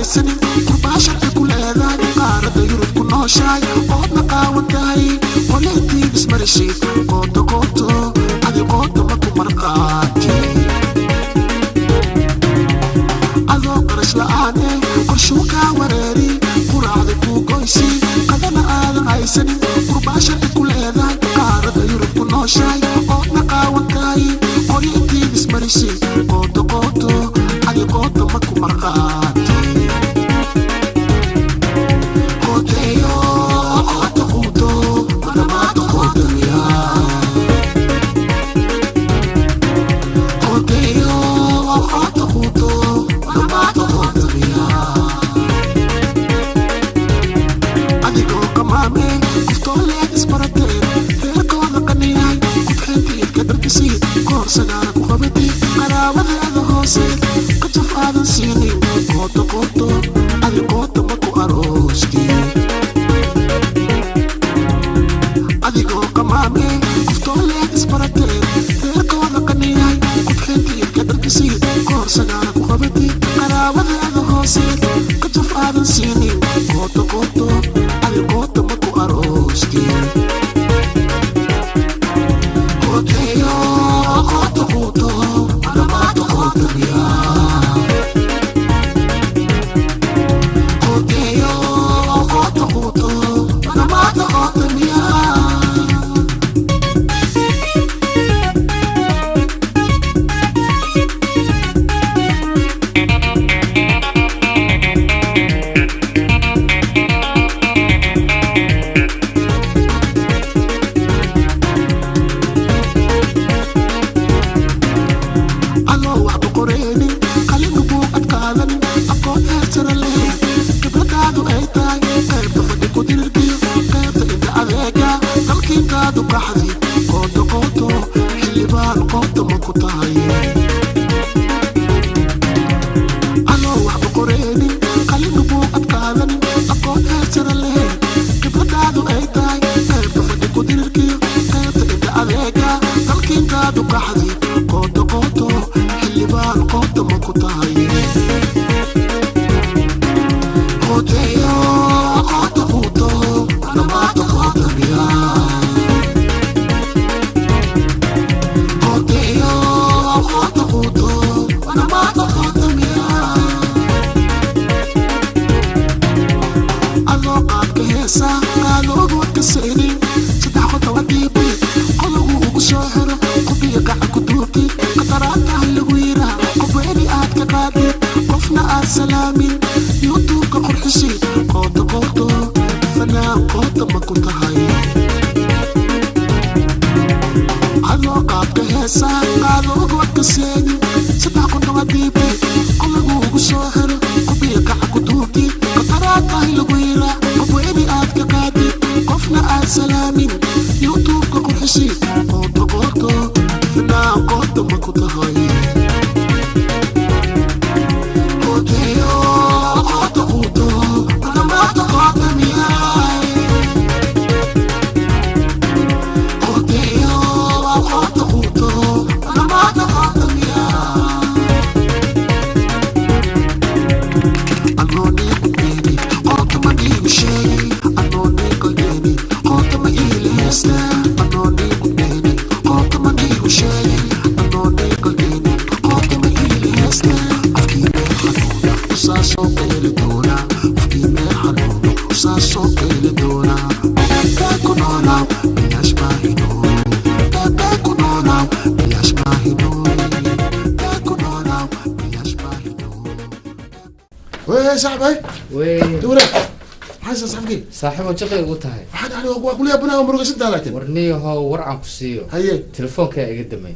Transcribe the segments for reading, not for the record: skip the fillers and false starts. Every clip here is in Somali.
Haysanin qurbaa sharci ku leedahay, qaarada Yurub ku nooshahay, oodna qaawan tahay, qolintiid ismarishid, qooto qooto adi qoota ma ku marqaati. Adoo qarash la'aan eh, qorshuu kaa wareeri, quraacda kuu goysi, qadana aadan haysanin, qurbaa sharci ku leedahay, qaarada Yurub ku nooshahay, oodna qaawan tahay, qolintiid ismarishid, qooto qooto adi qoota ma ku marqaati. Qoteyo qoota quuto madhamaado qootamiya. Qoteyo qoota quuto madhamaado qootamiya. Adigoo qamaame qoftooleed isbarateen, reerkooda qaniyahay, kudxintiid ka dharkisiid, koor sagaara ku qabatid, qaraabadaada hoose qajaf aadan siinin, qooto qooto adi qoota ma ku aroosti. Adigoo qamaame qoftooleed isbarateen, reerkooda qaniyahay, kudxintiid ka dharkisiid, koor sagaara ku qabatid, qaraabadaada hoose qajaf aadan siinin, qooto qooto adi qoota ma ku aroosti. Qoteyo qoota quuto madhamaado qoota miyaa. Qoteyo qoota quuto madhamaado qoota miyaa. Adoo waxba qoreenin, qalin buu adkaadanin, aqoon heersara leh, khibradaadu ay tahay qaybta fadhi ku dirirkiyo qaybta inta adeega, dalkiinkaadu qaxdi, qooto qooto xildhibaan qoota ma ku tahay. Adoo waxba qoreenin, qalin buu adkaadanin, aqoon heersara leh, khibradaadu ay tahay qaybta fadhi ku dirirkiyo qaybta inta adeega, dalkiinkaadu qaxdi, qooto qooto xildhibaan qoota ma ku tahay. Qoteyo qoota quuto madhamaado qoota miyaa. Qoteyo qoota quuto madhamaado qoota miyaa. Adoo qaadka heesa qaadoogood ka saynin, saddex qodoba dhiibi qodogu ugu soo xiro, qubiya gacan ku duubtid, qataraatahay lagu yiraa, qobweeni aad ka qaadid, qofna aad salaamin, youtubeka qurxisid, qooto qooto fanaan qoota ma ku tahay. Adoo qaadka heesa qaadoogood ka seegin, saddex qodoba dhiibi qodogu ugu soo xiro, qubiya gacan ku duubtid, qataraatahay lagu yiraa, qobweeni aad ka qaadid, qofna aad salaamin, youtubeka qurxisid, qooto qooto fanaan qoota ma ku tahay. Qoteyo qoota quuto madhamaado qoota miyaa. Qoteyo qoota quuto madhamaado qoota miyaa. Anoonii qudbeeni qoota ma iigu sheegay, anoonii qalbeeni qoota ma iila heystaa. Anoonii qudbeeni qoota ma iigu sheegay, anoonii qalbeeni qoota ma iila heystaa. Qofkii meel xanuuna usaa soo qeyli doona, qofkii meel xanuuna usaa soo qeyli doona. Bee ku noolaaw bilaash maahino, bee ku noolaaw bilaash maahino, bee ku noolaaw bilaash maahino. Wee saaxibay. Wey. Dowra maxaysa saaxibkii? Saaxiibo, jaqay ugu tahay. Waxaan ani waa kula yaabanaha murugaysantaa laakiin. Warniyahow, war aan ku siiyo. Haye. Telefoonkaa iga damay.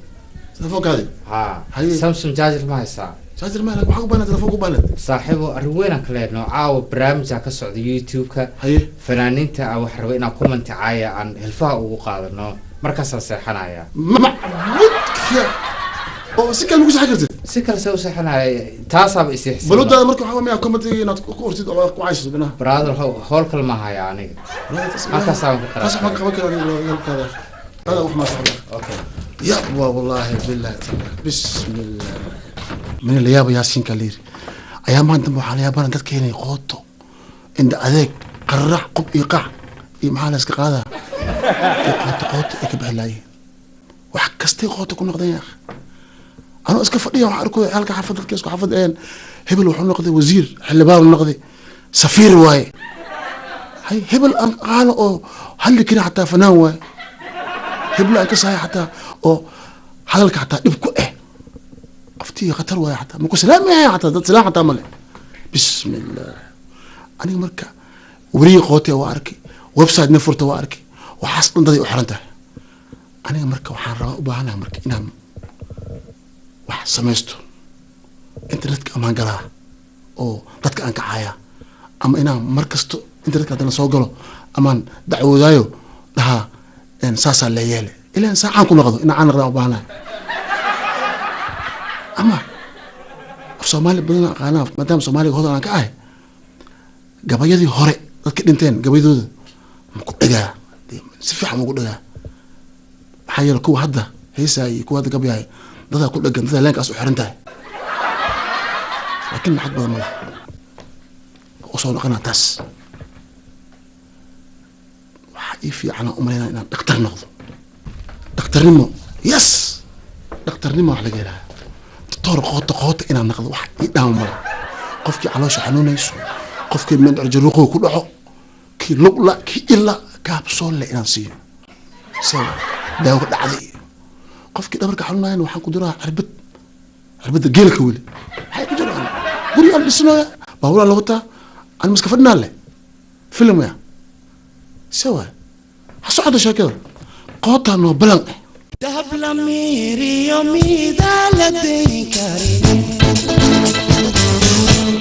Telefoonkaadi? Haa. Haye. Samsung charger ma haysaa? Charger ma waxaa ku baahnaa, telefoon ku baahneed. Saaxiibo, arrin weyn aan ka leenoo caawa barnaamijaa ka socda YouTube-ka. Haye. Fanaaniinta aan wax rabo inaan ku manticaaya, aan hilfaha ugu qaadano, markaasaan seexanaya. Macbudka oo si kale lagu saxi kartid? Si kale see u seexanaya, taasaaba isii. Baludaada marka waxaa miyaa comment inaad ku qortid oo ku caysiso binaha? Brother, howl kale ma haya aniga, halkaasaan ku. Taas waxaan qaban karaa aniga, hada wax ma saxda. Okay. Ya waa wallaahi billahi taala, bismillah, min la yaaba yaasiinka la yiri. Ayaa maanta dambe waxaa la yaabana dadkeenay qooto, indha adeeg, qararac, qub iyo qac iyo maxaa la iska qaadaa iyo qooto qooto ay ka bixi laayeen. Wax kastay qooto ku noqdeen yaa akhi. Anoo iska fadhiya waxaan arkooya ciyaalka xaafad, dadka isku xaafad een, hebel wuxuu noqday wasiir, xildhibaan noqday, safiir waaye. Hay, hebel aan qaano oo hadli karin xataa fanaan waaye. Hebel aan ka sahay xataa oo hadalka xataa dhib ku eh, qoftii khatar waaye, xataa maku salaamaya, xataa dad salaam xataa male. Bismillah. Aniga marka weriga qootee waa arkay, website nin furta waa arkay, waxaas dhan daday u xiran tahay. Aniga marka waxaan rabaa, u baahanahay marka inaan wax samaysto, internetka amaan galaa oo dadka aan kacaaya, ama inaan mar kasto internetka haddana soo galo amaan dacwoodaayo dhahaa saasaa lee yeele, ilaan saacaan ku noqdo, inaan caan noqdaan u baahanahay. Ama af Soomaali badan aqaanaa, maadaama Soomaaliga hodan aan ka ahay, gabayadii hore dadka dhinteen gabayadooda ma ku dhagaa, si fiican ma ku dhagaa. Maxaa yeele kuwa hadda heesaaya iyo kuwa hadda gabayaaya dadaa ku dhagan, dadaa leenkaas u xiran tahay, laakiin lacag badan ma laha. Usoo noqonaa taas, waxaa ii fiicana umalaynaa inaan dhaktar noqdo. Dhakhtarnimo, yes, dhakhtarnimo wax laga helaa. Doctor qoota qoota inaan noqdo wax ii dhaama mala. Qofkii caloosha xanuunayso, qofkii mindhar jaruuqow ku dhaco, kii lugla, kii ila kaabsoon leh inaan siiyo sewa daawo dhacday. Qofkii dhabarka xanuunayan waxaan ku diraa cirbad, cirbadda geelka. Weli maxay ku jiraan? Guri aan dhisnooya, baaburaa la wataa, aan maska fadhinaa leh film ya sewa. Ha socota sheekada qootaa noo balan eh. Dahab la miiriyo midaa la dayn karin,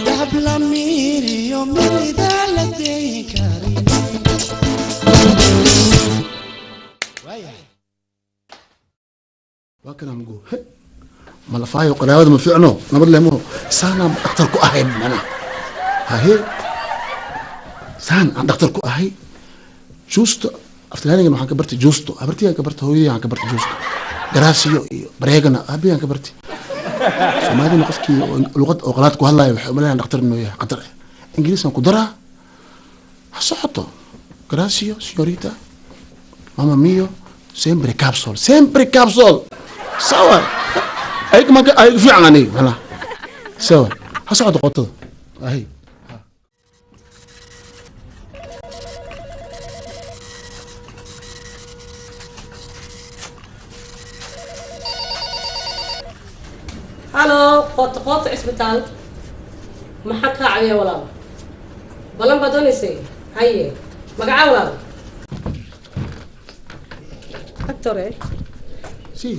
dahab la miiriyo midaa la dayn karin. Waa kana mugo he malafaayo, qaraabada ma fiicno, nabad leh maho. Saanaan dhakhtar ku ahay mana hahe, saan aan dhakhtar ku ahay. Juusto aftalyaanigan waxaan ka bartay, juusto habartiyaan ka bartay, hooyadii aan ka bartay juusto, garaasiyo iyo bareegana aabiyaan ka bartay. Soomaalidana qofkii luqad oo qalaad ku hadlaya waxay umaleynayaan dhakhtar inuu yahay khatar ah. Ingiriisaan ku daraa, ha socoto. Gracio señorita, mama mio, sempre capsule, sempre capsule. Sawa, ayg ma ayg fiican aniga macnaha. Sawa, ha socoto qotada ahay. Halo, qoota qoota cisbitaal, maxaa kaa caawiya walaal? Balan baa doonaysay? Haye, magacaa walaal? Doctore. Si.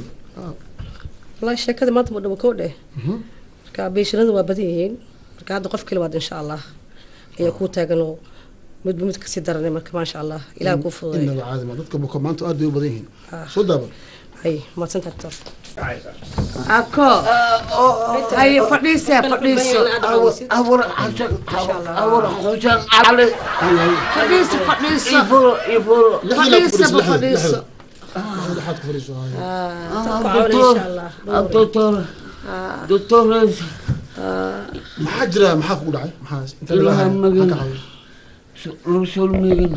Wallahi sheekada maanta ma dhabo koo dheh. Marka beeshinadu waa badan yihiin, marka hadda qof kale waad insha Allah ayaa kuu taagan oo midba mid kasii daranay. Marka maasha Allah, ilaah kuu fududay. Inaba caadi ma dadka buka maanta aad bay u badan yihiin. Soo daaba. Hay, mahadsanta doctor. Ako haye, fadhiise, fadhiiso. Awar Xasan, Awar Xasan Cali. Fadhiiso, fadhiiso. Ifuro, ifuro. Fadhiisaba, fadhiiso. Lixaad ku fadhiiso, haye. Doctor, doctor, doctor. Maxaa jira? Maxaa kugu dhacay? Maxaa inta Ilaha laga magan. ka caawiyo? Rusul megan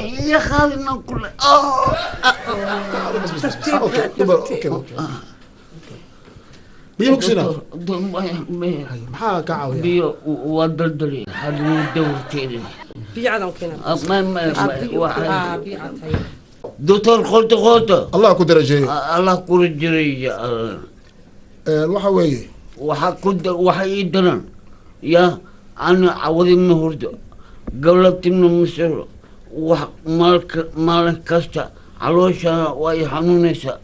iyo khaalina kule. Okay, dubar, okay, okay, biyo ma ku siinaa? Haye, maxaa kaa caawiya? Biyo waa daldali haduu dawrteedi. Biyo cad aan keenaa. Biyo cad, haye. Doctor qoto qoto. Allah ku darajeeyo. Allah kula jiray. Waxa weeye waxaa ku waxa ii daran ya ana cawadina hurdo, galabtina masiro, wax maalka maalin kasta calooshana waa i xanuunaysaa.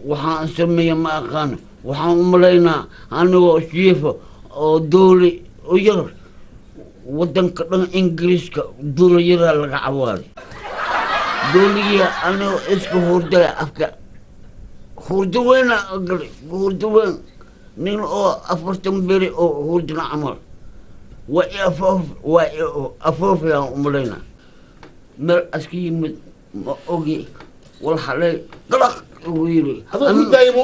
Waxaan sameeya ma aqaano. Waxaan u malaynaa anigoo jiifo oo dooli u yar wadanka dhan Ingiriiska dooli yaraa laga cawaaday, dooligii anigoo iska hurdaya, afka hurdo weyna galay, hurdo weyn, nin oo 40 beri oo hurdina camal waa i afoof, waa i afoofayaan umalaynaa. Meel aska yimid ma ogi, wal xalay qalaq ugu yiri. Adoo hurdaayo ma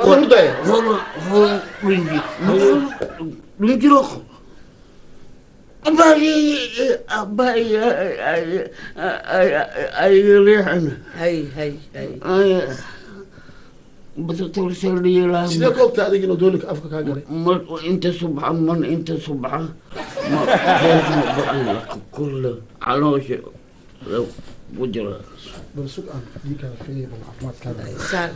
adoo hurdaaya? Horan horan rinji. Dhunjiro. Ay riixan. Hay hay hay. Doctor saliila. Sidee ku ogtaa adiga inuu doolika afka kaa galay? Mar inta subxa, man inta subxa ma hoos ma baxan, kulle caloosha ku jira. Bal sug aan dhiigkaada fiiriyo, bal caafimaadkaada. Saan.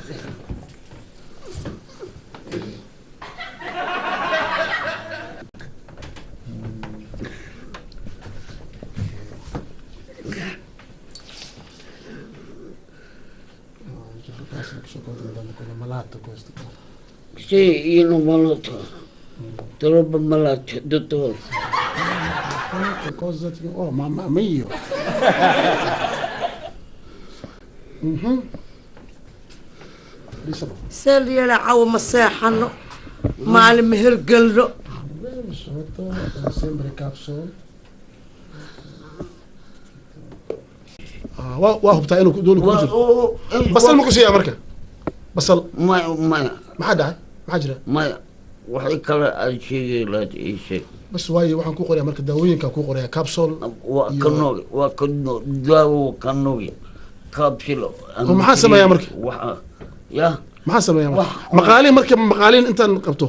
Malato questo qua. Sì, io non malato. Troppo malato, dottore. Cosa ti... Oh, mamma mia. Lisa. Saliila cawa ma seexano, maalin ma hirgelno. Sotto, sempre capsule. Ah, waa hubtaa inuu dooli ku jiro. Basal ma ku siiyaa marka? Basal. Maya, maya. Maxaa dhacay? Maxaa jira? Maya, waxay kale aad sheegi lahayd ii sheeg. Bas waaye, waxaan ku qorayaa marka daawooyinka ku qorayaa capsule. Waa ka noogi, waa ka daawo ka noogi kabsilo. Oo maxaa sameeyaa marka? Waxa ya Maxaa sameeyaa marka? Maqaalin marka, maqaalin intaan qabto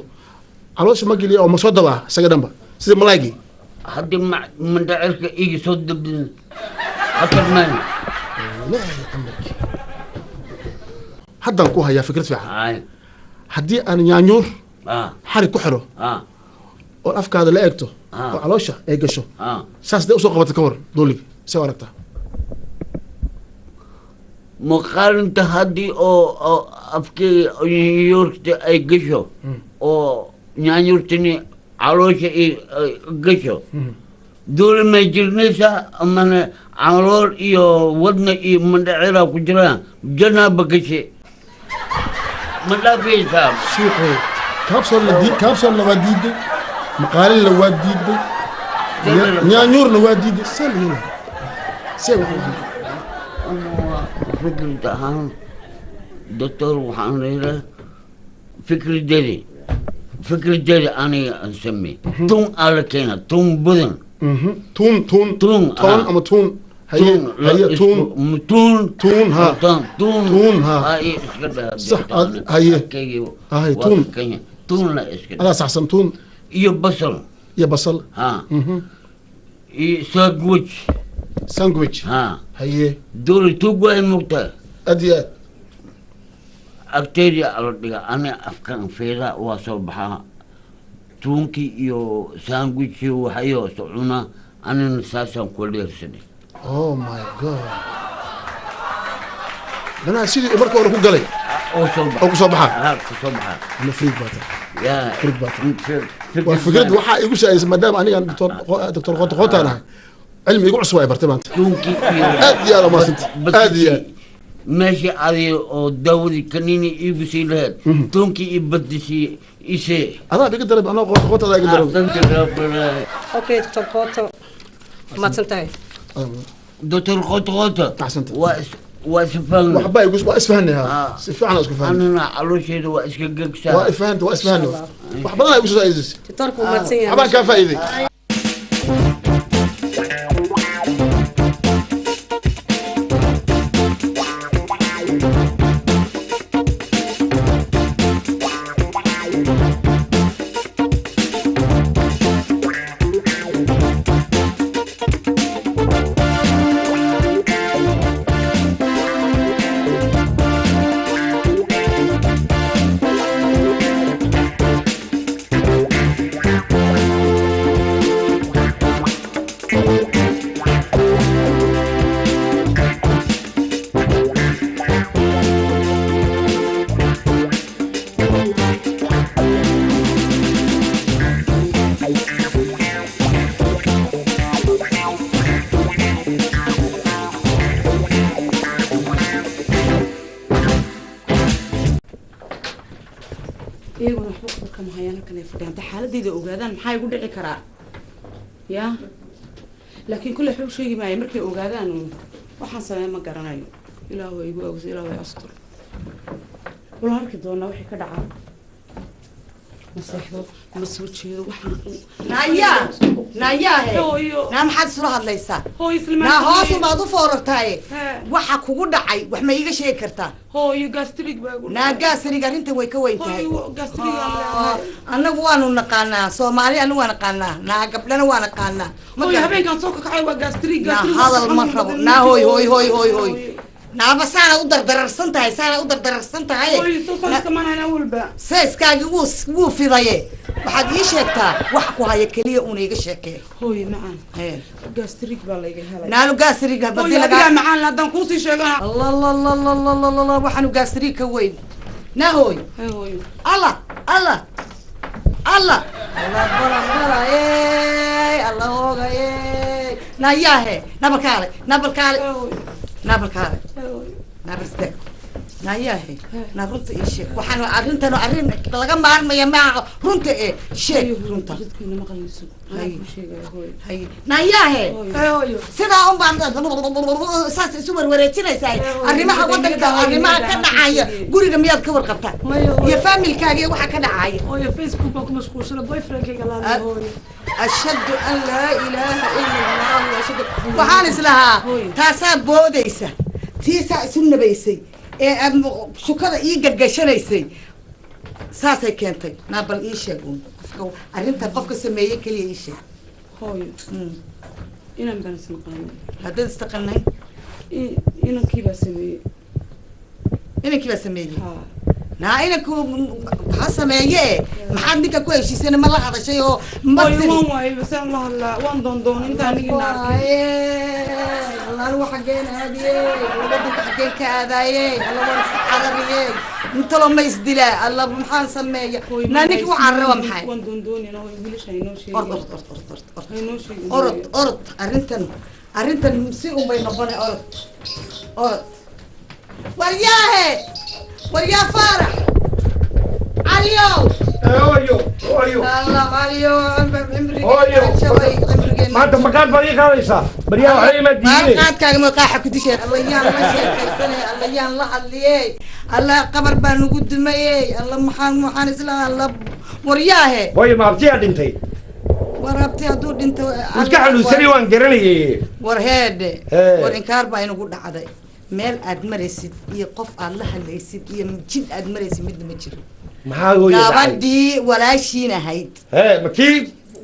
caloosha ma geliya oo ma soo dabaa isaga dhanba sida malaygii? Haddii mandhacirka iga soo dabdin khatar maani. Ilaahay amarki, haddaan ku hayaa fikrad fiican. Ay. Haddii aan yaanyuur xarig ku xiro oo afkaada la eegto oo caloosha ay gasho, saas dee usoo qabata, ka war dooliga see u aragtaa? Maqaalinta haddii oo afkeyga yaanyuurta ay gasho oo yaanyuurtani caloosha ay gasho, dooli may jirnaysaa amana calool iyo wadna iyo mandhaciraa ku jiraan, janaaba gashe, ma dhaafaysaa? Shiikhow, capsule-na waa diiday, maqaalinna waa diiday, yaanyuurna waa diiday, see la yeelaya? See wax u Fikrad ahaan, doctor, waxaan leeyahay fikradeedi aniga aan samey, tun aa la keena, tun badan. Tuun, tuun. Tuun. Toon ama tuun? Haye, haye, tuun. Tuun. Tuun ha. Tuun. Tuun ha. Iska dhaha. Sax, haye. Haye, tuun. Tuun la iska. Adaa saxsan, tuun. Iyo basal. Iyo basal. Ha, iyo sandwich. Sandwich. Ha. Haye. Dooli tuug waa mugtaa. Aad iyo aad. Agteedii ala dhiga, ani afkan feeda waa soo baxaa tuunkii iyo sandwichkii, waxayo socuna, anina saasaan ku dheersanay. Oh my God, manaa sidii uu marka hore ku galay oo soo baxa. Oo ku soo baxaa. Ha, ku soo baxaa. Ama friid baa tahay. Ya. Fikrad baa tahay. Waa fikrad waxaa igu saa'idaysa maadaama anigan doctor Qoto Qotaan ahay, cilmi igu cusub ay bartay maanta. Tuunkii iyo Aad iyo aad umahadsantay, aad iyo aad. Meeshii adi oo daawadii kaniini iigu sii lahayd, tuunkii iyo badisii isee. Adaa iga darab, anaa Qoto Qoto, adaa iga darab. Okay, doctor Qoto, mahadsan tahay. Doctor Qoto Qoto. Axsanta. Waa isfahanay. Waxba igu waa isfahanay, ha, si fiican aan isku fahanay. Anina caloosheeda waa iska gegsaa. Waa ifahanta, waa isfahanay, wax badan ay igu soo saa'idaysa. Doctorku wuu mahadsan yahay. Waxbaan kaa faa'iiday. Iyaguna waxba qabarka ma hayaan, halkan ay fadhiyaan. Hadday xaaladeyda ogaadaan maxaa igu dhici karaa? Ya, laakiin kulle waxba u sheegi maayo. Markay ogaadaan uun waxaan sameyn ma garanayo. Ilaahu igu awsa, Ilaahu astur. Wala arki doonaa wixii ka dhacaa. Ma seexdo, ma soo jeedo, waxaan Naayaa, naayaahe. Hooyo. Naa maxaad isula hadlaysaa? Hooyo, isla Naa hoos umaad u foorartaaye. Waxa kugu dhacay wax ma iiga sheegi kartaa? Hooyo, gastric baa igu Naa gaasriga arrintan way ka weyn tahay. Hooyo, gastric aan leeyahay. Annagu waanu naqaanaa Soomaali, anagu waa naqaanaa, naa gabdhana waa naqaanaa. Ma Hooyo, garan- habeenkaan soo kakacay waa gastric. Naa Gastric hadal ma xanuun rabo. badan. Naa hooy hooy hooy hooy hooy, naaba saana u dardararsan tahay, saana u dardararsan tahay. Hooyo, soo soo iska manayna walba. Seeskaagi wuu fidaye, waxaad ii sheegtaa wax ku haya keliya uuna iga sheekee. Hooyo macaan, gastric baa layga helay. Naanu gaasriga Hooyo, adigaa macaan, haddaan kuusii sheegana. Allah allah allah allah allah allah, waxaanu gaasriig ka weyn. Naa hooy. Hooyo. Allah Allah Allah Allah, bara bara ey, Allah hooga ey. Nayaahe, nabalkaale, nabalkaale, nabalkaale, nabal istaag. Nayaahe, naa runta ii sheeg, waxaan arrintan arrin laga maarmaya maaha, runta ee sheeg runta. Dadkayna maqlayso. Hay. Anaa kuu sheegaya, hooyo. Hay, nayaahe. Hooyo. Sidaa un baan saas isu warwareejinaysaa. Arrimaha waddanka, arrimaha ka dhacaya guriga miyaad ka warqabtaa iyo faamilkaaga iyo waxa ka dhacaya? Hooyo, Facebook baan ku mashquulsana, boyfriendkayga laada, hooyo. Ashhadu an laa ilaaha ila Allah wa ashhadu, waxaan islahaa taasaa boodaysa, tiisaa isu nabaysay ee aad shukada ii gargashanaysay, saasay keentay. Naa bal ii sheeg uun qofka arrintan, qofka sameeyey keliya ii sheeg. Hooyo, inan baan isnaqaanay. Haddaad istaqanayn? Inankii baa sameeyey. Inankii baa sameeyey? Naa inanku ha sameeye, maxaad ninka ku heshiisana? Ma la hadashay oo ma Hooyo, tiri? waan waayay, basaan la hadlaa, waan doondoon inta anigina arkay. Alla anigu xaggeen aadiye? Alla wadanka xaggeen ka aadaaye? Alla waan iska carariye, intalo ma isdilaa? Alla maxaan sameeya? Naa ninka u carara waa maxay? Waan doondoonina hooyo, wiilasha haynoo sheegin. Orod orod orod orod orod. Haynoo sheegin. Orod orod, arrintan arrintan si un bay noqonay. Orod orod. Waryaahe, waryaa Faarax Caliyow. Hooyo, hooyo. Allah, Caliyow. Hooyo. Cimrigeenna cimrigeenna. Maanta maqaad baad ii qaadaysaa, baryaha waxay imaad diideen. Maalqaadkaaga ma qaaxa ku dishay? Alla yaan la sheekaysanay, alla yaan la hadliyey, alla qabar baa nagu dumayey, alla maxaan isla, alla waryaahe. Hooyo, ma abtiyaa dhintay? War abti hadduu dhinto Iska xanuunsanay, waan garanayay. War heedhe. Hee. War inkaar baa inagu dhacday, meel aad maraysid iyo qof aad la hadlaysid iyo jid aad maraysid midna ma jiro. Maxaa hooyo dhacay? Gabadhii walaashiin ahayd. Hee, ma kii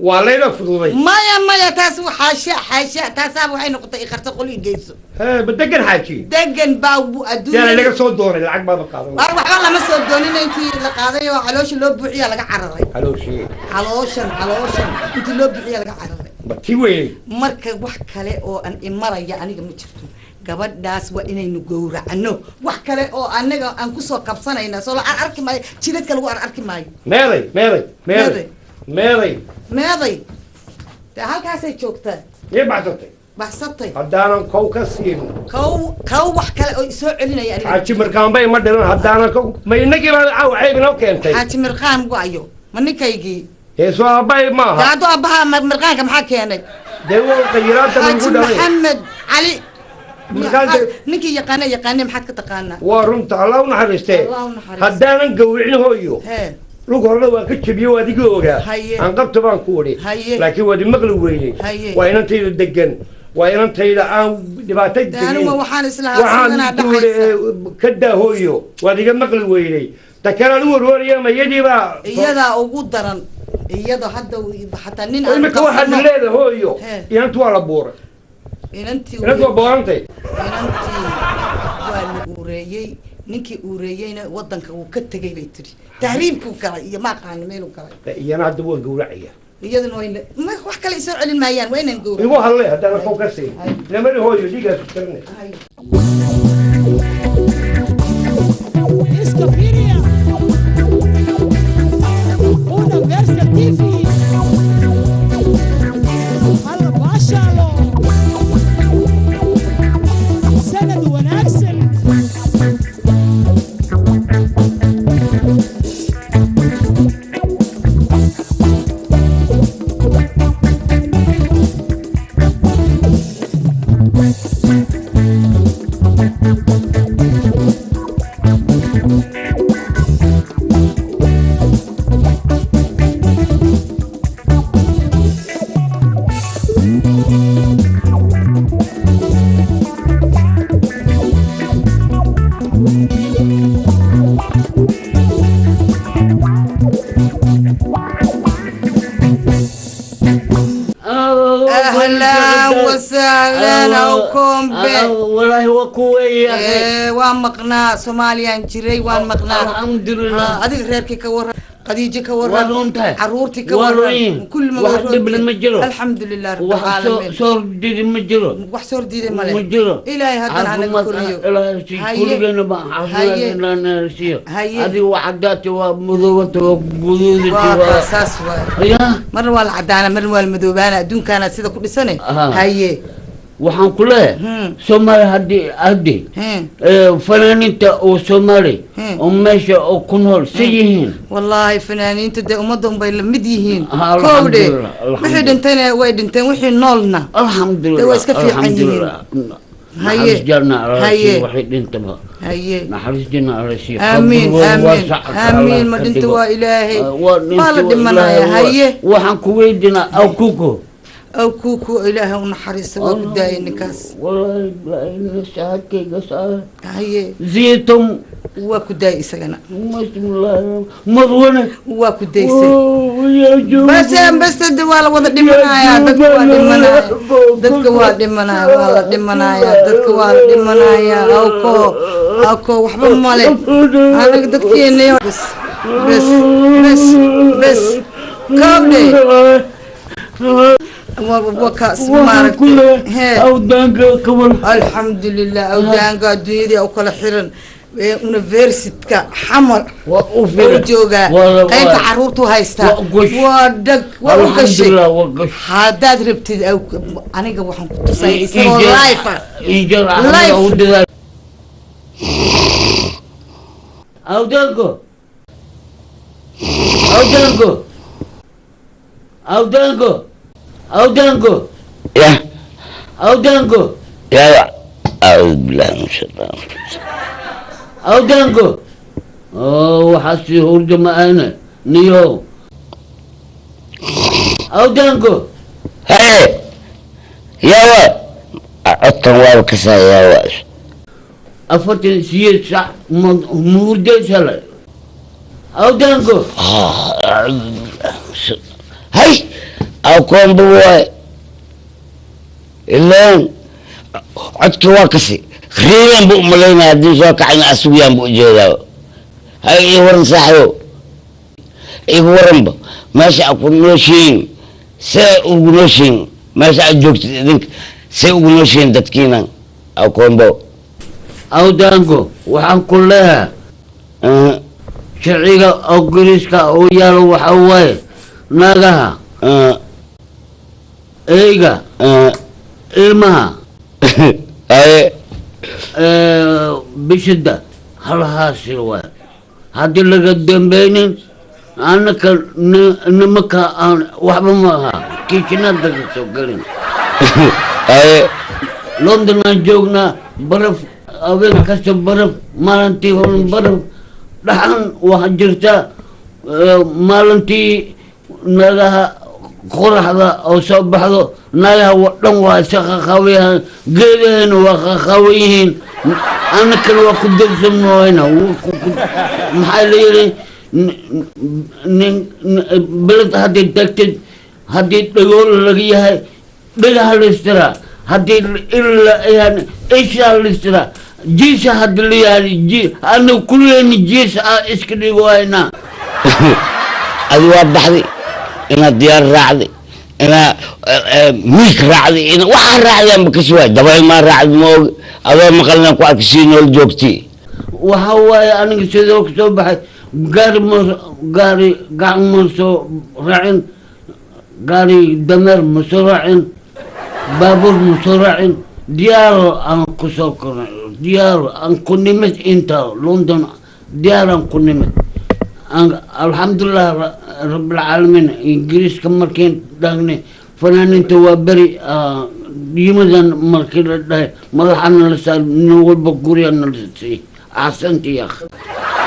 waa layla fududay? Maya maya, taas xaasha xaasha, taasaaba waxay noqotay iqarto qol igeyso. Hee, ma degan xaaji? Degan baa Yaa laga adduunya soo doonay, lacag baaba qaadan. War waxba lama soo doonin, intii la qaaday oo caloosha loo buuxiya laga cararay. Calooshii? Calooshan, calooshan intii loo buuxiya laga cararay. Ma kii weynay? Marka wax kale oo aan imaraya aniga ma jirto, gabadhaas waa inaynu gowracno. Wax kale oo anaga aan kusoo qabsanayna soo la arki maayo, jidadka lagu arki maayo. Meeday, meeday, meeday, meeday? Meeday dee, halkaasay joogtaa. Miyay baxsatay? Baxsatay. Haddaanan kow ka siin. Kow kow, wax kale oo isoo celinaya aniga. Xaaji Mirqaanbay ma dhiran, haddaanan kow ma inagii baa caaw cayb inoo keentay. Xaaji Mirqaan waayo, ma ninkaygii? Heesoo aabbahay maaha. Dee hadduu aabbaha mirqaanka maxaa keenay? Dee waa qayiraanta Xaaji lagu dhalay. Maxamed Cali. Mirqaanta- Ninkii yaqaana yaqaane, maxaad ka taqaanaa? Waa runta, Allah u naxariistee. Allah u naxariisto. Haddaanan gawricin hooyo. Hee. Lug horena waan ka jebiyey, waa adigii ogaa. Haye. Aan qabta baan ku odhi. Haye. Laakiin waad imaqli weynay. Haye. Waa inantayda degan, waa inantayda aan dhibaato Dee anuma waxaan islahaa waxaan sidanaa ku idhi, dhacaysa. Ka daa hooyo, waad iga maqli weynay. Ta kale aan u warwaraya ma iyadii baa? Iyadaa ugu daran, iyada hadda xataa nin aan Imika waxaad qabsano- leedahay hooyo, Hee. inantu waa la buuray. Inantii Inantu waa boorantay. Inantii waa la uureeyey, ninkii uureeyeyna wadanka wuu ka tegay bay tiri, tahriibkuu galay iyo ma aqaano meeluu galay. Iyana hadda waan gowracaya. Iyaduna wayna ma wax kale isoo celin maayaan, waa inaan gowrac. Igu hadle, haddaanan kow ka siin namari hooyo, dhiigaas karne. Iska fiiriya. Una Versa TV. Halla baashaalo. Sanad wanaagsan. Ahlan Awkombe. Walaahi waa kuweeye. Waan maqnaa, Soomaaliyaan jiray, waan maqnaa. Alxamdulilah. Adiga reerkii ka waran? Khadiijo ka waran? Waa runtahay. Caruurtii ka Waa waran? runyihiin. Kulli ma Wax waa dhib leh ma jiro. Alxamdulilah rabbil Wax soo caalamiin. soo didi ma jiro. Wax soo diiday male. Ma jiro. Ilaahay haddana hanaga Caafimaad koriyo. Ilaahay siiyo. Haye. Kulligeena ba Haye. caafimaad Ilaahay siiyo. Haye. Adiga waa cadaatay, waa madoobata, waa guduudatay. Waa kaa, saas waay. Ya. Marna waa la cadaana, marna waa la madoobaana, adduunkaana sida ku dhisane. Aha. Haye. Waxaan ku leeyahay Soomaali haddii fanaaniinta oo Soomaali oo meesha oo ku nool si yihiin. Wallaahi fanaaniinta dee ummadda unbay la mid yihiin. Ah, kowdhe alxamdulillah, alxamdulillah. Wixii dhintayna way dhinteen, wixii noolna alxamdulillah dee waa iska fiican yihiin. Alxamdulillah. Haye. Naxariis janna Alla Haye. siiyo waxay dhintaba. Haye. Naxariis janna Alla siiyo. Aamiin. Qabrigooda Aamiin. waasac ka Aamiin. Alla Ma ka dhinta dhigo. waa Ilaahay. Waa dhinta waa la waa dhimanaya. Ilaahay, Haye. Waxaan ku weydiinaa Awkuko. Awkuku Ilaahay u naxariista, waa ku daayay ninkaas. Wallaahi ilaahay saadkayga saar. Haye. Ziitum. Waa ku daayay isagana. Bismillah marwane. Waa ku daysay. Bas bas de, waa la wada dhimanayaa, dadka waa dhimanaya, dadka waa dhimanaya, waa la dhimanaya, dadka waa la dhimanaya. Awko, awko, waxba male anaga dadkeena. Bas bas bas bas, kowdhe wakaas maaragtay. Hee. Awdaanka kabar. Alxamdulilah, awdaanka adduunyadii u kala xiran ee universitka Xamar waa u oo filan. joogaa. Qaybta caruurtu haystaa. Waa gosh. Waa dhag, waa u gashay. Alxamdulilah, waa gosh. Haddaad rabtid aniga waxaan ku tusaya isagoo live ah. Live. Live. Awdaanko, awdaanko, awdaanko, awdaanko. Ya. Awdaanko. Ya, أعوذ بالله من الشيطان. Awdaanko oo waxaa sii hurda ma ahne niyow awdaanko. Haye, yawa codkan waaba kasaa yawa. 48 sac ma muhurdaysa awdaanko. Hay, awkoonba waay ilaan codka waa kasi riilan bu umalaynaya haddii soo kacayna asugayaan bu ujeedaa. Hay, ii waran saaxibo, igu waranba meesha aad ku nooshiin, see ugu nooshiin meesha aad joogtid idinka, see ugu nooshiin dadkiina, awkoonbo? Awdaanko, waxaan ku leeyahay sharciga Ingiriiska oo yaalo waxaa waaye naagaha, eyga, ilmaha, haye, bishida hal haasil waay. Haddii laga dambeynin anaka nimanka aan waxba ma aha kiishinada ka soo gelin. Haye. London aan joognaa, baraf habeen kasta, baraf maalintii horan, baraf dhaxan waxaa jirta. Maalintii naagaha qoraxda oo soo baxdo, naagaha wa dhan waa isa qaqawayahan, geedahena waa qaqawan yihiin, anakana waa ku degsanooyna. Maxaa la yidhi, nin beled haddii tagtid, haddii dhagool laga yahay dhagaha la istiraa, haddii ila yahay ishaa la istiraa, jiisa haddii la yahay ji anaga kulleeni jiis aa iska dhigo haynaa. Adi waa baxday inaad diyaar raacday, inaa miig raacday, ina waxaa raacday anba kasi waay, dabayl maa raacday, ma og adoo maqalina ku arka sii nool joogti. Waxa waaye aniga sidoo ka soo baxay gaari ma gaari gacan ma soo raacin, gaari dameer ma soo raacin, baabuur ma soo raacin, diyaaro aan ku soo kornay, diyaaro aan ku nimid inta London, diyaaraan ku nimid. Alxamdulilah rabbilcaalamiin. Ingiriiska markiin dhaagnay fanaaniinta waa beri yimadan markii la dhahay madaxana la saar, nin walba guriyana la siiyey. Axsanti ya akhi.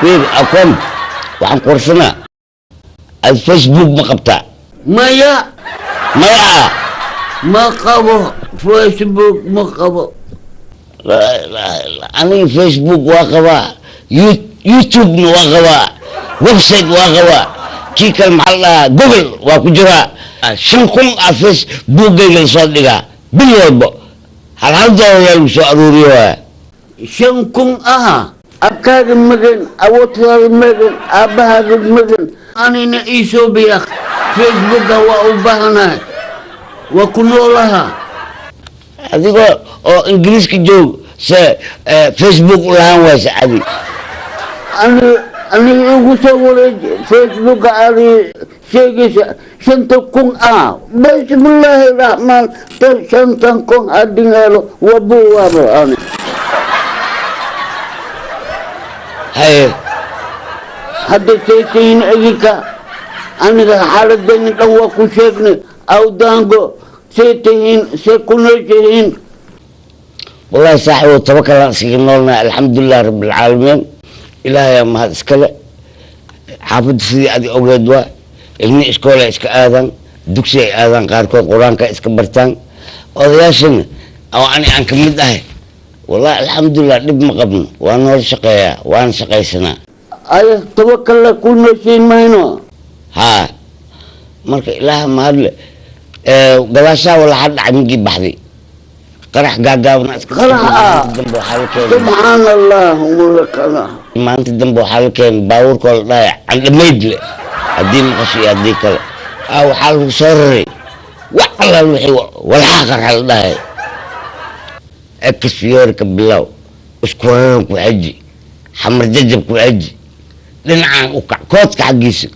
Fiir akoon, waxaan korsanaa, ad Facebook ma qabtaa? Maya. Maya. Ma qabo Facebook, ma qabo. Laa ilaaha illa, aniga Facebook waa qabaa, YouTube-na waa qabaa, website waa qabaa, kii kale maxaa la dhahaa, Google waa ku jiraa. 5000 a Facebookgayga lasoo dhigaa bil walbo. Hal hal doolar lagu soo aruuriyo waa. 5000 aha. Abkaaga magan, awoodkaaga magan, aabbahaaga magan. Anina ii soo biya Facebooka, waa u baahanahay, waa ku noolaha. Adigoo oo Ingiriiska joog se Facebook u lahaan waysa adi? Aniga igu soo wareeji Facebooka aadi sheegaysa 5000 ah. Bismillaahi raxmaan, tan 5000 haddii helo wabu waaba ani. Haye. Hadda saytayin idinka, aniga xaaladayna dhan waa ku sheegnay. Awdaango say tihiin, say ku nooshihiin? Wallahi saaxibo, tabakalaan iskaga noolnahay, alxamdulilah rabbilcaalamiin. Ilaahay mahad iskale. Xaafadda sidii adi ogeed waa ilmi iskool ay iska aadaan, dugsi ay aadaan, qaarkood qur-aanka iska bartaan. Odayaashana oo ani aan ka mid ahay, wallahi alxamdulilah, dhib ma qabno, waa noola shaqeeyaa, waana shaqaysanaa. Ay, tabakalla ku nooshiin mayno. Haa, marka ilaah mahadle. Gadaashaa walaxa dhacay migii baxday qarax gaagaabna iska. Qarax ah? Dambe waxaa la keenay. Subxaan allah mulakana. Maalinta dambe waxaa la keenay baabuurkoo la dhahay candhamayd le, haddii maqasho iyo haddii kale waxaa lagu soo raray wax allaal wixii walxaha qarxa la dhahay. Ekasfiyoorka bilow, isku raran ku xeji, Xamar Jajab ku xeji, dhinacaan u kac, koodka xaggiisa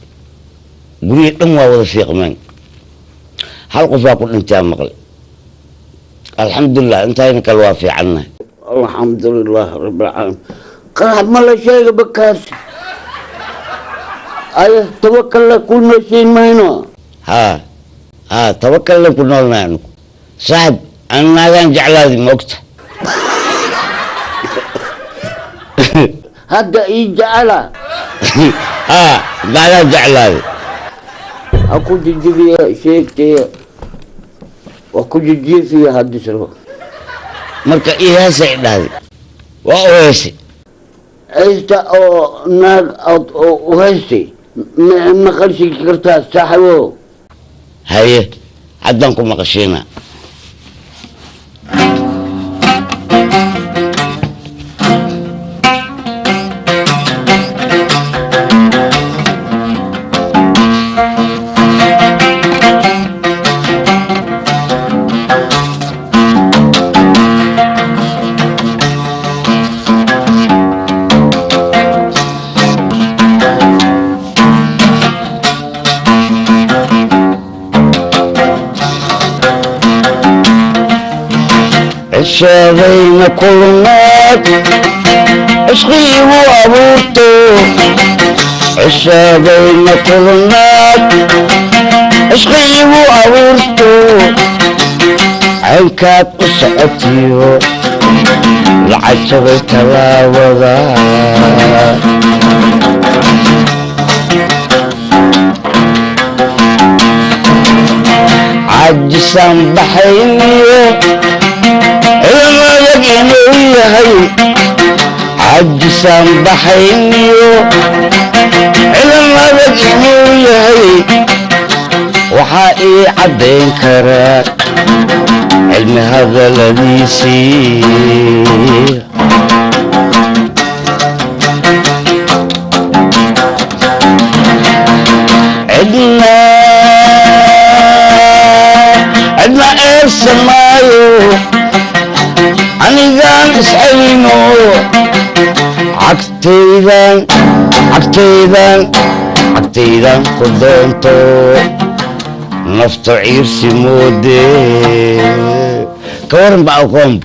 guryihii dhan waa wada fiiqmeen. Hal qof waa ku dhintaa maqle. Alxamdulilah, intayna kale waa fiicannahay. Alxamdulilah rabbilcaalamiin. Qarax ma la sheega bakaas. Ay, tabakalla ku nooshiin mayno. Haa haa, tabakallen ku noolnahay anugu saaxib. Aan naagaan jeclaadi, ma ogta? Hadda ii jecela. Haa, naagaan jeclaadi. Ha ku jijibiya sheegtaya, waa ku jijiifiya haddii rabo. Marka ii heesay dhahday, waa u heesay. Haysta oo naag aad oo u haystay ma maqalsi kartaa, saaxibo? Haye, haddaan ku maqashiinaa. Cishadayna kulmaad cishqiigu abuurto, cishadayna kulmaad cishqiigu abuurto, caynkaad u socotiyo lacajabay tallaabada. Cajisaan baxayniyo cidan adag inuu yahay, cajisaan baxayniyo cidan adag inuu yahay, waxaa ii caddayn karaa cilmi hadaladiisii. Cidna cidna eersan maayo, anigaan iscelino, cagtaydan cagtaydan cagtaydan ku doonto nafto ciirsi moode. Ka waran ba aqoon?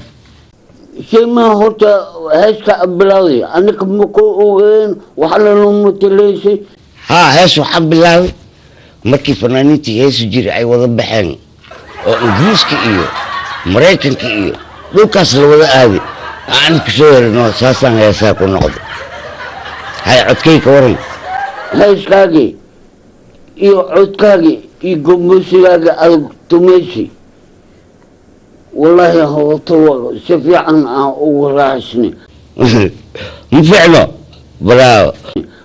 Shay maa horta heeska bilowday, aniga maku ogeen, waxna lumutalaysay. Haa, hees waxaan bilaabay markii fanaaniintii heesu jiray ay wada baxeen oo Ingiriiska iyo Maraykanka iyo dhulkaas la wada aaday, aan kusoo herino, saasaan heesaa ku noqday. Hay, codkay ka waran? Heeskaagii iyo codkaagii iyo gombosigaaga adag tumaysi, wallaahi horta waa si fiican aan ugu raaxisnay. Ma fiicno? Bravo.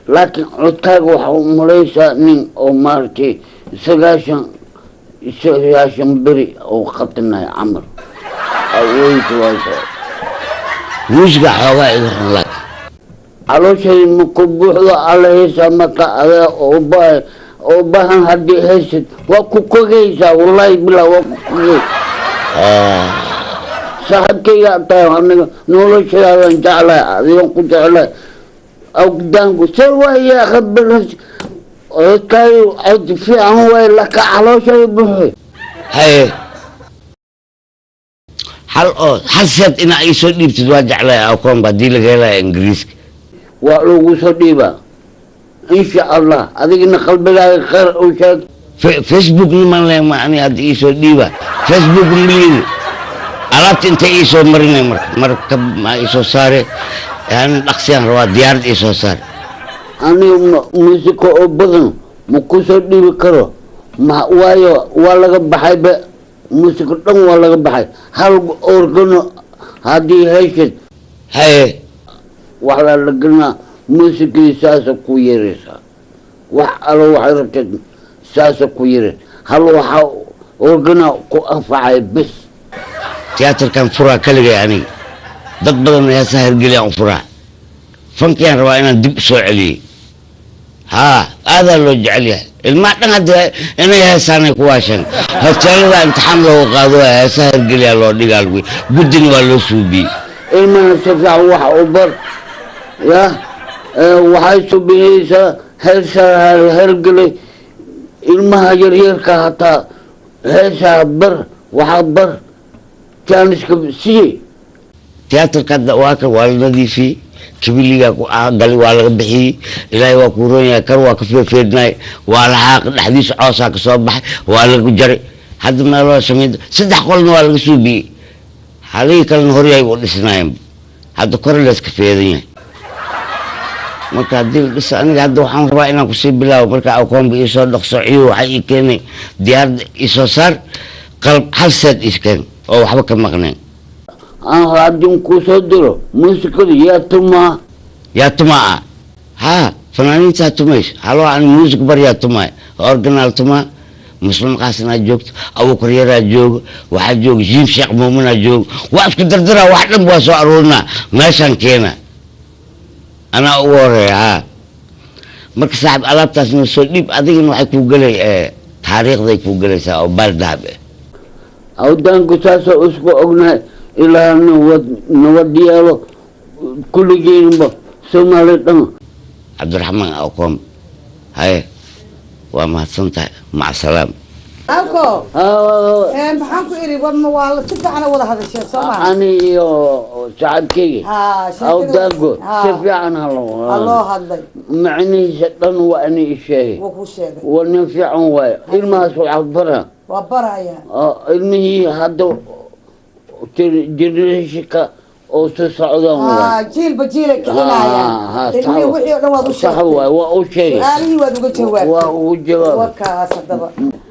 Laakiin codkaaga waxaa u malaysaa nin oo maaragtay 90 beri oo qatanay camal. Awoysa waa muusiga xoogaa iga xun, laakiin calooshay ma ku buuxdo. Alla heesaa marka adaa oo baahan haddii haysid waa ku kogaysaa, wallaahi bilaa waa ku kogay. Saaxiibkayga tahay, aniga noloshayaadan jeclahay, adigan ku jeclahay. Awdaanku see waaya khabiras codkaayo cod fiican waay, laka calooshay buuxo. Haye, hal oo hal seed inaa ii soo dhiibtid waa jeclahay. Akoonba haddii laga helaya Ingiriiska waa lagu soo dhiibaa insha Allah. Adigina qalbigaaga khayr u sheeg. Facebook niman le ma ani hadda ii soo dhiiba Facebook miliin alaabta intay ii soo marinay. Marka markab maa ii soo saare yani dhaqsiyaan rabaa, diyaarad ii soo saare. Aniga muusiko oo badan ma ku soo dhiibi karo, ma waayo waa laga baxayba muusiko dhan, waa laga baxay. Hal organo haddii heshid, haye, waxaa la gelinaa muusikii, saasa ku yeeraysaa. Wax alo waxay rabteed saasa ku yeeraysa. Hal waxaa organa ku anfacay bis. Tiyaatarkan furaa kaligay aniga, dad badan heesaha hergeliyaan u furaa. Fankiyaan rabaa inaan dib u soo celiyey. Haa, aadaa loo jecel yahay. Ilmaha dhan hadda inay heesaanay ku waasheen. Hoteelada imtixaan looga qaado heesaha hergeliyaa loo dhigaa, lagu guddina waa loo suubiyey. Ilmana si fiican wax u bar ya, waxay subinaysaa heesaha hergelay. Ilmaha yaryarka hataa heesaha bar, waxaa bar jaaniska sii. Tiyaatarka hadda waa kan, waa la nadiifiyey, kibiliga gali waa laga bixiyey. Ilaahay waa kuu roon yahay, kar waa ka feefeednaay, waa la xaaqi, dhexdiisa coosaa ka soo baxay, waa lagu jaray. Hadda meeloo samey 3 qolna waa laga suubiyey, halihii kalena horyahay u dhisnaayeen. Hadda kore layska feedan yahay. Marka haddii la dhisa, aniga hadda waxaan rabaa inaan kusii bilaabo. Marka akoonba iisoo dhaqso ciyo, waxay ii keenay diyaarada iisoo saar qalab, hal seed ii keen oo waxba ka maqnayn. Aan haddii kuu soo diro muusikada yaa tumaa? Yaa tumaa ah? Haa, fanaaniintaa tumayso. Haloo aan muusik bar yaa tumaay, organaal tumaa. Muslim Qaasinaa joogto, Abuukar Yaraa joogo, waxaa jooga Jiim Sheekh Muuminaa joogo. Waa isku dardaraa, wax dhan waa soo aruurinaa, meeshaan keena, anaa ugu horeeya. Haa, marka saaxib alaabtaasna soo dhiib. Adigana waxay kuu gelay taariikhday kuu gelaysaa oo baal dahab ah. Awdaanku saasoo isku ognahay. Ilaa nabad nabad yeelo kulligiinba Soomaali dhan. Cabdiraxmaan Aqoon, haye, waa mahadsan tahay, maca salaam. Alko, maxaan ku iri, waa si fiican wada hadasheen soo maa? Ani iyo saaxiibkeyga Awdaanku si fiican halo loo hadlay. Macnihiisa dhan waa ani i sheegay. Wuu kuu sheegay. Waa nin fiican waaye. Ilmahaas waxaa bara waa baraya ilmihii hadda generationka oo soo socdaan waay. Jiilba jiilay kicinayaan. Ilmihii wixii oo dhan waad u sax waay, waa u sheegay. Su-aalihii waad uga jawaabtay. Waa ugu jawaab. Wakaas haddaba.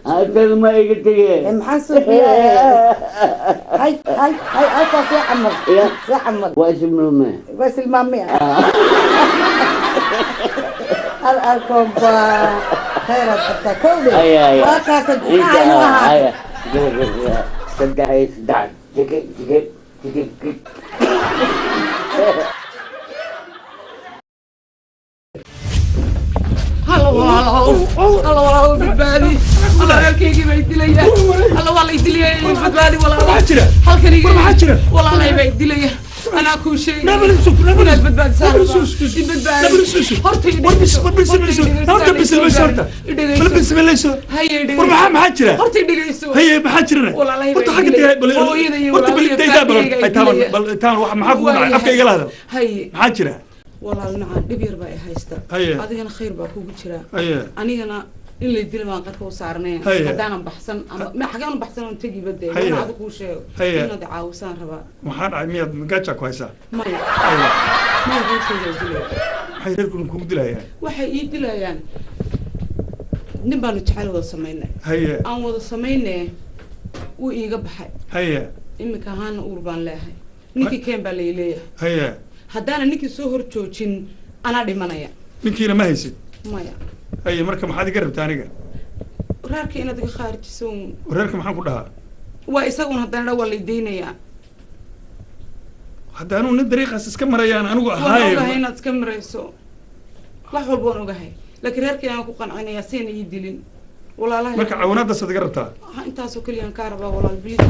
Halkan ma iga tegeen. Maxaan suuxiyaa? Hay hay hay, halkaa see camal, see camal. Waa isilmaame. Waa isilmaame. Hal alkoomba khayraad qabtaa kowdhe. Waa kaasa difaaca ahaa. 3 3 jige jige jige. Halla walaalow, halla walaalow, badbaadi! Alla reerkaygii bay dilaya, alla waa lay dilaya, badbaadi walaalow. Halkan iga walaalay bay dilaya, anaa kuu sheegay inaad badbaadisaan. I badbaadi horta, i dhegeyso. Maxaa jira? Horta i dhegeyso. Haye, maxaa jirana? Walaalay horta bay xagga dilaya. bal Hooyada iyo horta bal walaalaya daydaa bal faamiliga ay taaban dilaya. Bal taaban wax maxaa kugu dhacay? Afka igala hadal. Haye. Maxaa jira? Walaal macaan, dhib yar baa i haysta. Haye. Adigana khayr baa kugu jira. Haye. Anigana in lay dila baan qarka u saarnay. Haye. Haddaanan baxsan ama ma xagaan baxsan oon tegi bade. Haye. Wana adigu kuu sheego Haye. inaad i caawisaan rabaa. Maxaa dhacay? Miyaad gaaja ku haysaa? Maya. Haye. Maya, reerkayga i dilaya. Maxay reerkuna kugu dilayaan? Waxay ii dilayaan nin baanu jecel wada samaynay. Haye. Aan wada samaynay, wuu iiga baxay. Haye. Iminka ahaana uur baan leeyahay, ninkii keen baa lay leeyahay. Haye. Haddaana ninkii soo hor joojin anaa dhimanaya. Ninkiina ma haysid? Maya. Haye, marka maxaad iga rabtaa aniga? Reerka inaad iga khaarijiso uun. Reerka maxaan ku dhahaa? Waa isagun, haddana dha waa lay daynayaa. Hadda anugu nin dariiqaas iska marayaan anigu Waan ahaaye. ogahay inaad iska marayso, wax walba waan ogahay, laakiin reerkii aan ku qancinayaa sayna ii dilin walaalahay. Marka caawinaadaas iga rabtaa? Ha, intaasoo keliya aan kaa rabaa walaal, please.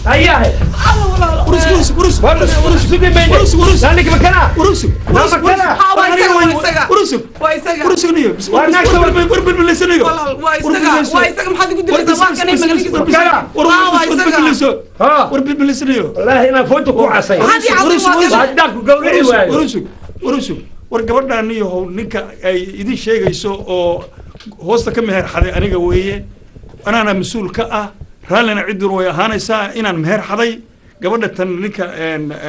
Ayahe. Alla walaal. Urus urus urus urus urus urus urus. Nanik makana. Urus urus. Makana. Ha, waa isaga, waa isaga. Urus. Waa isaga. Urus niyo. Waa naagta. War bilbilisanayo. Walaal, waa isaga, waa isaga. Maxaad igu dilaysaa? Waa kanay magaligiisa. Ha, waa isaga. War bilbilisanayo. Wallaahi inaan foonta ku casay. Maxaad ii casay? Waa kan. Haddaan ku gawrici waayo. Urus urus. War gabadhaan iyo ninka ay idin sheegayso oo hoosta ka meher xaday aniga weeye. Anaana mas-uul ka ah, raallina cidduna way ahaanaysaa inaan meher xaday gabadha tan ninka.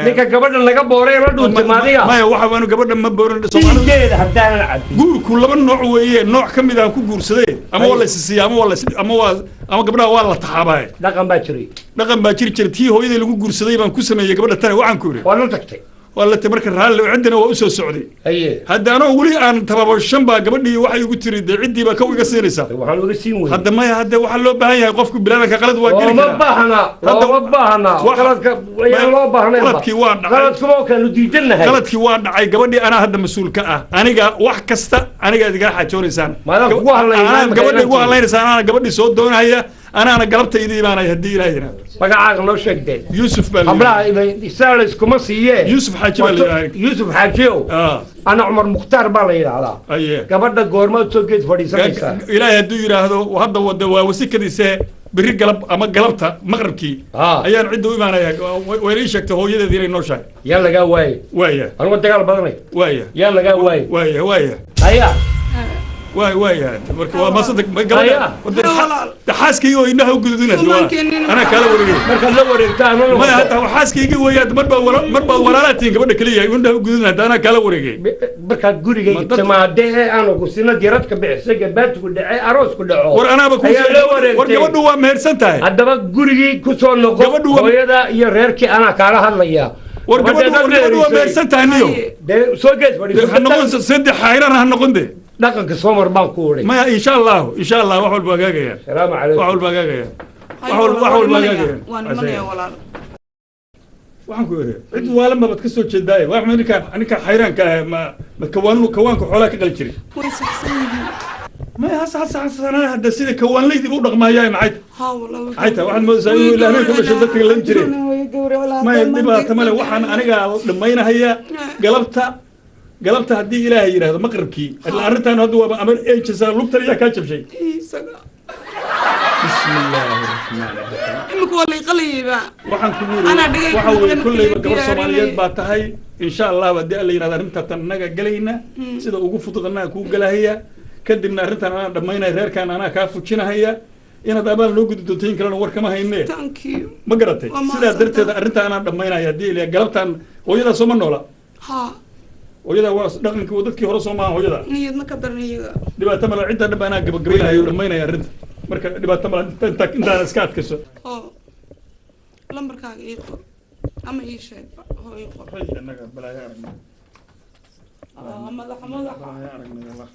Ninka gabadha laga booray la dhuuntay maadiga. Maya, waxa waanu gabadha ma boorin. Dhiiggeeda haddaanan cabin. Guurku laba nooc weeye, nooc ka mid aan ku guursaday ama waa la isisiiya ama waa la ama waa ama gabdhaha waa la taxaabaaye. Dhaqan baa jiray. Dhaqan baa jiri jiray. Tii hooyadii lagu guursaday baan ku sameeyey gabadha tane, waxaan ku yidhi waa la tagtay. Waa la marka raalli ciddina waa usoo socday. Haye. Hadda anoo weli aan tababashan baa gabadhii waxay igu tiri dee ciddii baa kow iga siinaysaa. Waxaan uga siin weyey. Hadda maya, hadda waxaa loo baahan yahay qofku bilaadanka qalad waa geli Looma karaa. baahna, looma baahna. Qaladka ayaan loo baahnayn. Qaladkii waa dhacay. Qaladkuma oo kanu diidannahay. Qaladkii waa dhacay. Gabadhii anaa hadda mas-uul ka ah. Aniga wax kasta aniga idigala xaajoonaysaan. Maadaan kugu hadlaynaa Anaa marka gabadha igu inaan hadlaynaysaan, anaana gabadhii soo doonaya, anaana galabtayda imaanaya haddii Ilaah yidhaahdo. Magacaaga noo sheegdee. Yuusuf baa la Hablaha isaa la iskuma siiyee. Yuusuf Xaaji baa la yidhaahdaa. Yuusuf Xaajiyow. Ana Cumar Mukhtaar baa la yidhaahdaa. Aye. Gabadha goormaad soo geed fadhiisanaysaa? Ilaahay hadduu yidhaahdo hadda wada waa wasikadiise berri galab ama galabta maqribkii ayaan cidda u imaanaya. Wayna ii sheegtay hooyadeed inay nooshahay. Yaa lagaa waayey. Waaya. Anugu dagaal badanay. Waaya. Yaa lagaa waayey. Waaya waaya. Haya. Waay waaya. Marka waa maasanta gabadha xaaskayga oo indhaha u gududinaysa anaa kaala wareegay. Markaad la wareegta anana. Maya, hadda xaaskayga weeyaad mar baad walaalaa tihiin gabadha keliya indhaha u gududinaysa, hadda anaa kaala wareegay. Markaad guriga timaadee ee aanu ku sina diradka bixisay, gabaadku dhacay, aroosku dhaco. War anaaba ku ayaa la wareegtay. War gabadhu waa mehersan tahay. Haddaba gurigii ku soo noqo. Gabadhu waa- Hooyada iyo reerkii anaa kaala hadlaya. War gabadhu waa mehersan tahay niyo. Dee soo geed fadhiiso. Ha noqon saddex xayraan ha noqon de. Dhaqanka soomar baan ku udhay. Maya, insha allahu insha allah wax walba hagaagayaan. Salaamu calaykum. Wax walba hagaagayaan. Wax walba hagaagayaan. Waan imanaya walaal. Waxaan ku yidhi cid waalan baad ka soo jeedaaye. Waa maxay ninka xayraanka ah ma kawaanu kawaanka xoolaha ka qali jiray? Way saxsan yihiin. Maya, hasa hasa hasanaa hadda sida kawaanlaydii u dhaqmaayaa maxay Ha walaal. maxay tahay? Waxaad moodaysaa inuu ilaahay ku dhashay dadka lan jiray. Maya, dhibaata male, waxaan aniga dhammaynahaya galabta haddii Ilaahay yidhaahdo maqribkii. Arrintan hadda waaba amar ejisa lugtan ayaa kaa jabshay. Isaga. Bismillaahi raxmaani raxiim. Imika waa la iqalayayba. Waxaan kugu yidhi Anaa dhigay waxa weeye markii kolleyba la gabar Soomaaliyeed diyaarinayay. baa tahay. Insha Allah haddii Alla yidhahdo arrinta tan annaga galayna sida ugu fudud annaga kuu galahaya, kadibna arrintan anaa dhammaynaya, reerkaan anaa kaa fujinahaya. Inaad abaal noo gudi doonto in kalena war kama hayne. Thank you. Ma garatay? Waa Sidaa mahadsantahay. darteed arrinta anaa dhammaynaya haddii Ilaahay galabtan. Hooyadaa sooma noola? Ha. Hooyadaa waa dhaqankii dadkii hore soo maaha hooyada. Niyad ma ka daran iyaga. Dhibaato male, cidda dhan baa anaa gabagabaynayo o dhammaynaya arrinta. Marka dhibaato male, intaana iska adkayso. Oo lambarkaaga ii qor ama ii sheeg. Hoo, ii qor. Hay, annaga balaayo aragnay. Ah, madaxa madaxa. Balaayo aragnay Allah.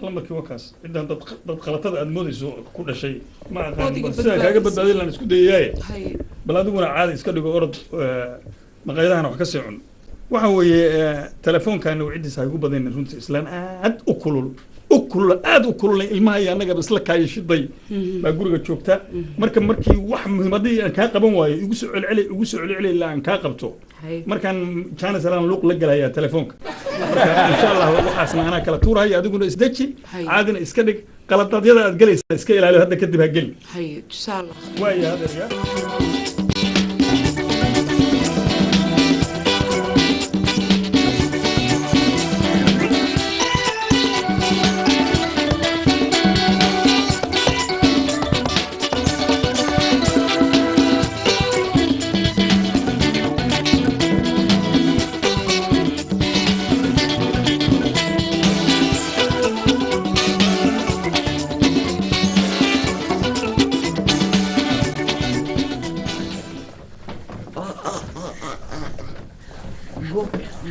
Lambarkii waa kaas. Ciddan dad khalatada aad moodayso ku dhashay ma aqaan. Waad iga Bal sidaan kaaga badbaadisay. badbaadin laan isku dayayaaye. Haye. Bal adiguna caadi iska dhigo, orod maqaayadahana wax ka sii cun. Waxa weeye telefoonkaana ciddiisa ha igu badaynin runtii. Islaan aad u kulul u kulul aad u kululay ilmaha iyo annagaba isla kaayashiday baa guriga joogta. Marka markii wax muhiimadii aan kaa qaban waayo igu soo celceli, igu soo celceli ilaa aan kaa qabto. Markaan jaanis alaan luuq la gelayaa telefoonka. Marka insha Allah waxaasna anaa kala tuurahaya, adiguna isdeji, caadina iska dhig, qaladadyada aad gelaysa iska ilaaliyo, hadda kadib ha geli. Haye, insha Allah. Waaya adeerya.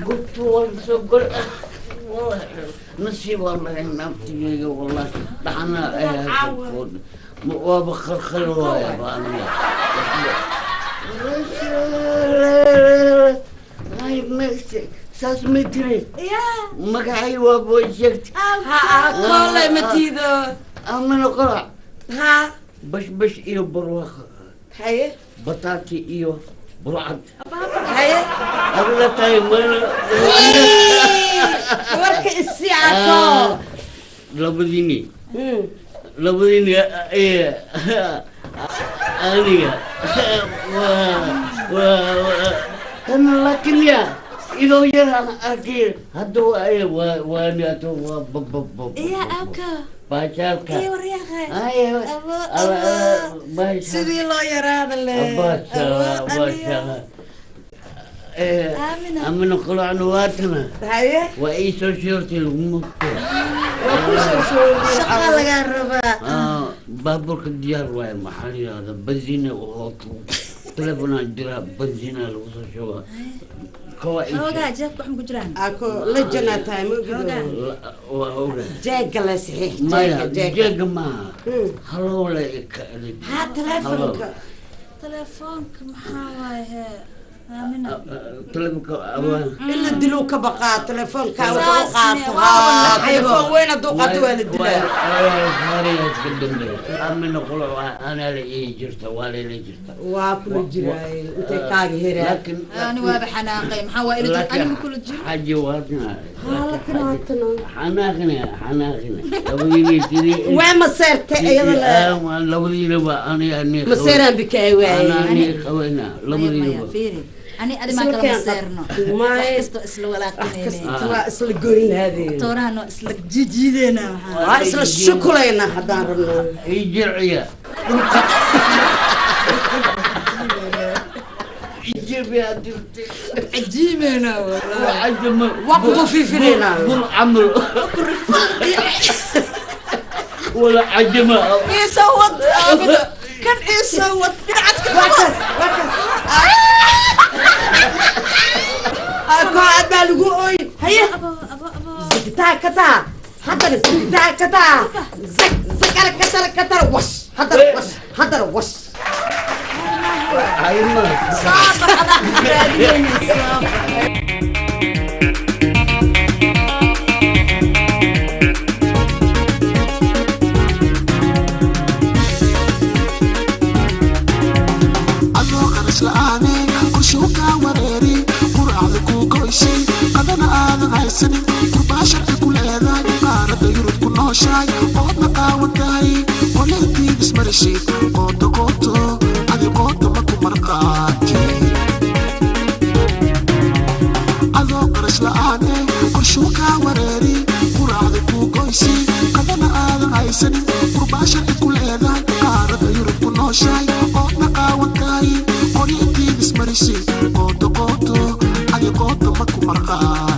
Gubtu waan soo gol. Nasiib waan lahayn naftigeyga, wallahi dhaxana ay hayso, waaba khalkhal waaya baaniya. Saas ma tiri? Magacay waa boo sheegtay. Koley ma tiido. Amina Qolac. Ha. Bashbash iyo barwaaqo. Haye. Bataati iyo burcad. Haye. Adla tahay mana. Warka isi ato. Labadiini, labadiini aniga waa kana, laakiin ya idoo yar aan arkay hadda waa waani ato waa bababab. Iya, abka. Baajaalka. Iyo waryaaqe. Ay, abo. Abo. Sidii loo yaraada le. Baashala. Aamina. Amina Qolacna waatana. Haye. Waa ii soo sheegtay laguma. Waa ku soo shoogay. Shaqaa lagaa rabaa. Baabuurka diyaar waaye, maxaa la yidhahdaa, bansiina oo telefonaa jira, bansiina lagu soo shubaa. Kowa ii Xoogaa jeebka wax ma ku jiraan? Ako la janaa tahay, ma ogido. Waa ogahay. Jeega la saxiix. Maya. Jeega. Jeega maaha, haloo la ka adeeg. Ha, telefonka. Telefoonka maxaa waaye hee? Aamina. Telefonka awaa. In la diluu ka baqaa telefoonka wuxuu Saas qaato. ne, waaba Haa, la telefoon weyn hadduu qaato waa la dilaa. Amina Qoloc anaa la ii jirta, waa layla jirta. Waa kula jiraay intay kaaga heraan. Laakiin Ani waaba xanaaqay, maxaa waa ila jir ani ma kula jiro. Xaji waadna. Laakiin waatana. Xanaaqina, xanaaqina labadiina sidii. Waa maseertay iyada la. Labadiinaba ani Maseeraan bikaay waaye. Anaa qabana labadiinaba. Maya, fiiri. Ani adi maa kala maseerno. Maya. Wax kastoo isla walaaqinayne. Kasta waa isla goynaadeen. Tooraha noo isla jijiideena maxaa. Waa isla shukulayna haddaan rabno. Ii jirciya dhulka ijibiya dirtay. Cajiibeena wallahi. Wacajama. Waa kugu fiifinayna. Bur camal wala cajama. Ii soo wad Aamina. Kan ii soo wad dhinacad ka Waa kaas, waa kaas. Ako aad baa lagu ooy. Haye. Abo, abo, abo. Zigtaa kataa. Haddana zigtaa kataa. Zag zakara katara katara wash. Haddana wash. Haddana wash. Ayma. Soo bax adaa ku raadinayna, soo bax. Adoo qarash la'aane qorshuu kaa wareeri, quracda kuu goysay, qadana aadan haysanin, qurbaa sharci ku leedahay, qaaradda Yurub ku nooshahay, oodna qaawan tahay, qoleetiin ismarishid, qooto qooto adi qooto ma ku marqaati. Adoo qarash la'aane qorshuu kaa wareeri, quracda kuu goysay, qadana aadan haysanin, qurbaa sharci ku leedahay, qaaradda Yurub ku nooshahay, oodna qaawan tahay, qoleetiin ismarishid, qooto qooto adi qooto ma ku marqaati.